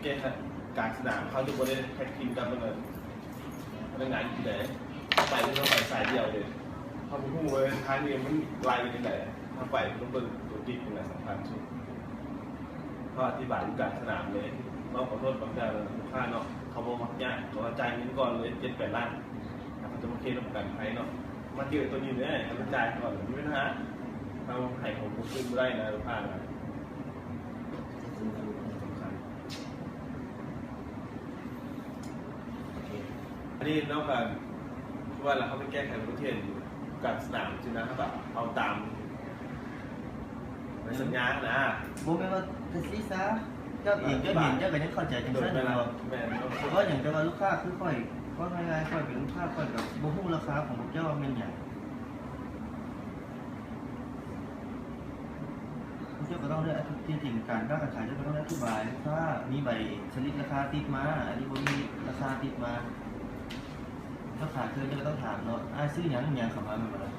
ແກ້ໄຂກາງສະໜາມ ເຂົາຈະບໍ່ໄດ້ແທັກທີມກັບພະນັກງານຢູ່ໃດ ໄປເຮົາໄປສາຍດຽວເລີຍ ເຮົາບໍ່ຮູ້ວ່າທາງນີ້ມັນໄລ່ໄປຈັ່ງໃດ ເຮົາໄປເຮົາຕ້ອງເບິ່ງໂຕຈິກນີ້ແຫຼະສຳຄັນສຸດ ເຮົາອະທິບາຍຢູ່ກາງສະໜາມເລີຍ ເວົ້າຂໍໂທດບາງເທື່ອລູກຄ້າເນາະ ເຂົາບໍ່ມັກຍາກ ເຂົາວ່າຈ່າຍເງິນກ່ອນເລີຍເຈັດແປດລ້ານ ເຂົາຈະມາເຄລມປະກັນໄພເນາະ ມາເຈີໂຕນີ້ເລີຍ ເຂົາຈະຈ່າຍກ່ອນ ມີບັນຫາ ເຮົາໃຫ້ເຂົາຄືນບໍ່ໄດ້ນະລູກຄ້ານະ ສຳຄັນ ໂອເຄ ອັນນີ້ເນາະ ການ ຄືວ່າລະເຮົາໄປແກ້ໄຂປະເທດຢູ່ກາງສະໜາມຊີ້ນະ ເຮົາກະເອົາຕາມໃບສັນຍາຫັ້ນນະ ບໍ່ແມ່ນວ່າ ແຕ່ຊີ້ຊະ ເຈົ້າເອງເຈົ້າເຫັນເຈົ້າກະຍັງເຂົ້າໃຈຈັ່ງຊັ້ນແມ່ນບໍ່? ແມ່ນເນາະ ເພາະຫຍັງ ແຕ່ວ່າລູກຄ້າຄືຂ້ອຍ ເວົ້າງ່າຍໆ ຂ້ອຍເປັນລູກຄ້າ ຂ້ອຍກະບໍ່ຮູ້ລາຄາຂອງພວກເຈົ້າວ່າແມ່ນຫຍັງ. ເຈົ້າກະຕ້ອງໄດ້ອະທິ ທີ່ຈິງການຄ້າການຂາຍເຈົ້າກະຕ້ອງໄດ້ອະທິບາຍ ຖ້າມີໃບສະລິບລາຄາຕິດມາ ອັນນີ້ບໍ່ມີລາຄາຕິດມາ ເຈົ້າຂາຍເກີນເຈົ້າກະຕ້ອງຖາມເນາະ ອ້າຍຊື້ຫຍັງ ຫຍັງເຂົ້າມາແມ່ນບໍ່ລະ?